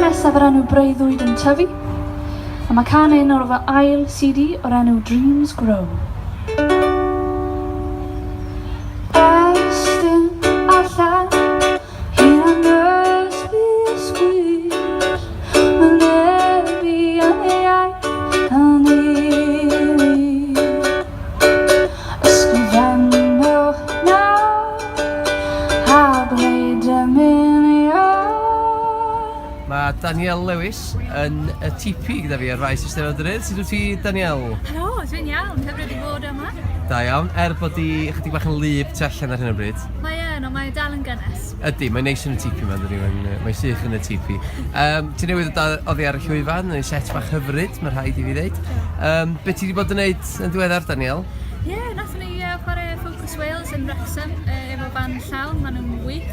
cân nesaf o'r enw Breuddwyd yn Tyfu, a mae cân un o'r fy ail CD o'r enw Dreams Grow. Estyn allan hunan ysbys gwyllt, wynebu yn iaith yn unig. Ysgrifennwch nawr a gwneud dymunion. Mae Danielle Lewis yn y tipi gyda fi ar faes Eisteddfod yr Urdd. Sut wyt ti, Danielle? Helo, dwi'n iawn. Hyfryd i fod yma. Da iawn, er bod hi chydig bach yn wlyb tu allan ar hyn o bryd. Mae yn, ond mae dal yn gynnes. Ydy, mae'n neis yn y tipi yma, dydy, mae'n mae sych yn y tipi. Um, ti newydd dod oddi ar y llwyfan, yn set bach hyfryd, mae rhaid i fi ddeud. Um, be ti wedi bod yn neud yn ddiweddar, Danielle? Ie, yeah, nathon ni chwarae Focus Wales yn Wrexham efo band llawn, maen nhw'n wych.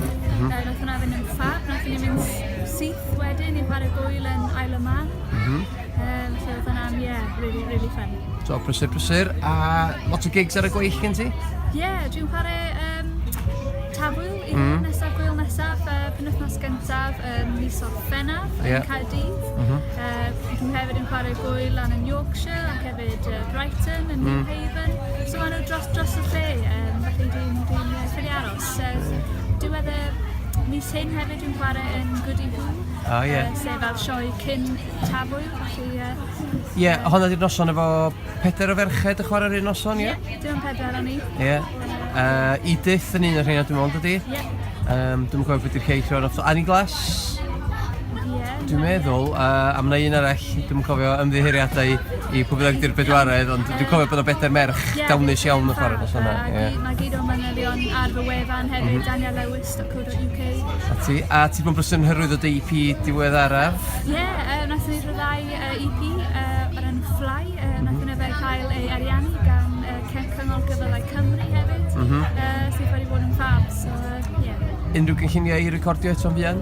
Nath hwnna fynd yn ffab, nathon ni mynd syth wedyn i chwarae gwyl yn Isle of Man. Felly oedd hwnna'n, yeah, really, really fun. So, prysur, prysur, a lot o gigs ar y gweill gen ti? Ie, yeah, dwi'n chwarae Tafwyl i nesaf, gwyl nesaf, penwythnos gyntaf yn mis Orffennaf yn Caerdydd. Dwi hefyd yn chwarae gwyl lan yn Yorkshire ac hefyd Brighton yn New Haven. So maen nhw dros, dros y lle, felly dwi'n dwi ffili aros. Diwedd y mis hyn hefyd dwi'n chwarae yn Goody Who. Oh, yeah. Sef fel sioe cyn Tafwyl, felly... Ie, yeah, honna di'r noson efo pedair o ferched yn chwarae'r un noson, ie? Ie, dim ond pedair o'n i. Ie. Edith yn un o'r rheina dwi'n meddwl, dydi? Ie. Um, dwi'n cofio beth yw'r lleill o'r Annie Glass? Ie. Dwi'n meddwl, a mae yna un arall, dwi'n cofio ymddiheuriadau i pwy bynnag di'r bedwaredd, ond dwi'n cofio bod yna bedair merch dawnus iawn yn chwarae nos yna. Yeah. Mae gyd o manylion ar fy wefan hefyd, daniellewis.co.uk. A ti, a ti bod yn brysur yn hyrwyddo dy EP diweddaraf? Ie, yeah, nath ni rhyddhau EP o'r enw Fly. Nath hwnna fe cael ei ariannu gan Cyngor Cyfylau Cymru hefyd, sydd wedi bod yn ffab, so ie. Yeah. Unrhyw gynlluniau i recordio eto'n fuan?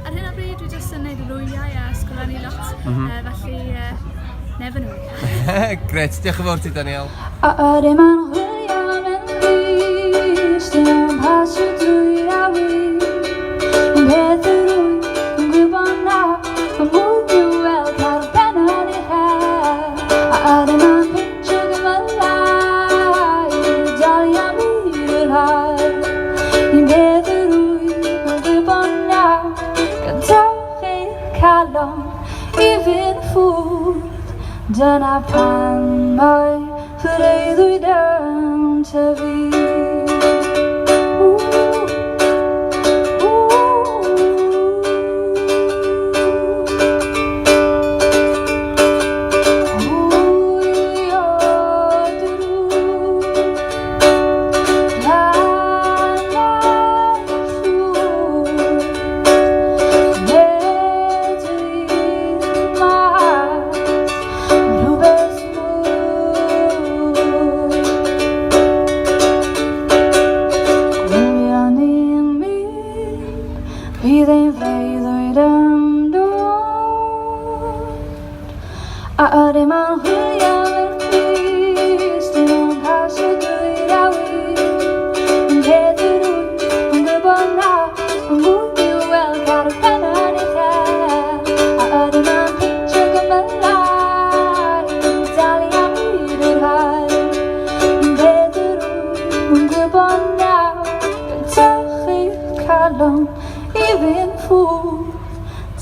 Ar hyn o bryd, dwi jyst yn neud rwyau a ysgrifennu lot, felly never know. Gret, diolch yn fawr ti, Danielle. A ydym yn chwilio am yn drist, dim ond pasio drwy'r awyr. Un peth yr wyf yn gwybod nawr, fy mod i'w weld car bennod uchel. A ydym yn peintio gymylau, dal i am i'r haul. Un peth yr wyf yn gwybod nawr, gadewch eich calon i fynd ffwrdd. Dyna pan mae freuddwyd yn tyfu. Ww, ww. Wylio drwy lannau llwyd, edrych mas rhywbeth mwy. Gwylio ni'n mynd, bydd ein freuddwyd yn dod. A ydym yn chwilio am yr Crist, dim ond pasio drwy'r awyr. Un peth yr wyf yn gwybod nawr, fy mod i'w weld car y penna'n uchel. A ydym yn peintio gymylau, dalu am hyd yr haul. Un peth yr wyf yn gwybod nawr, gadewch eich calon i fynd ffwrdd.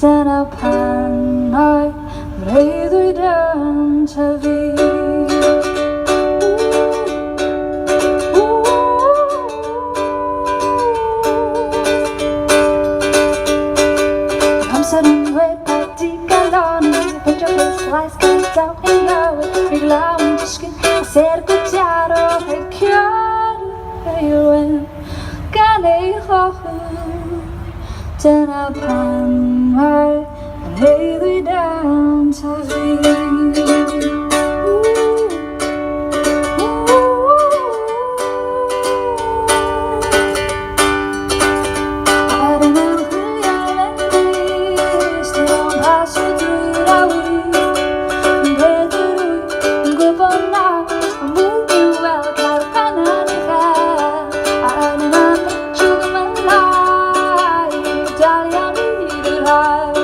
Dyna pan mae freuddwyd yn tyfu. Amser yn dweud paid digalonni, peidio pwyslais gydaw ein bywyd, rhyg law yn disgyn, a sêr gwtiaro, rhaid cio'r heulwen gan ei chochw. Dyna pan mae breuddwyd yn tyfu. Ar y mewn chwilio lendis, dim ond pasio drwy'r awyr. Un peth yr wyf yn gwybod nawr, y mwyn i'w weld cael penna'n uchel. Ar y mewn trwy gymylau, dal i am hyd yr haul.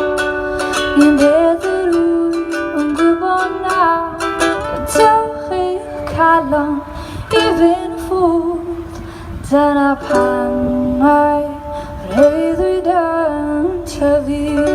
Un peth yr wyf yn gwybod nawr, gadewch eich calon i fynd ffwrdd. Dyna pan mae breuddwyd yn tyfu.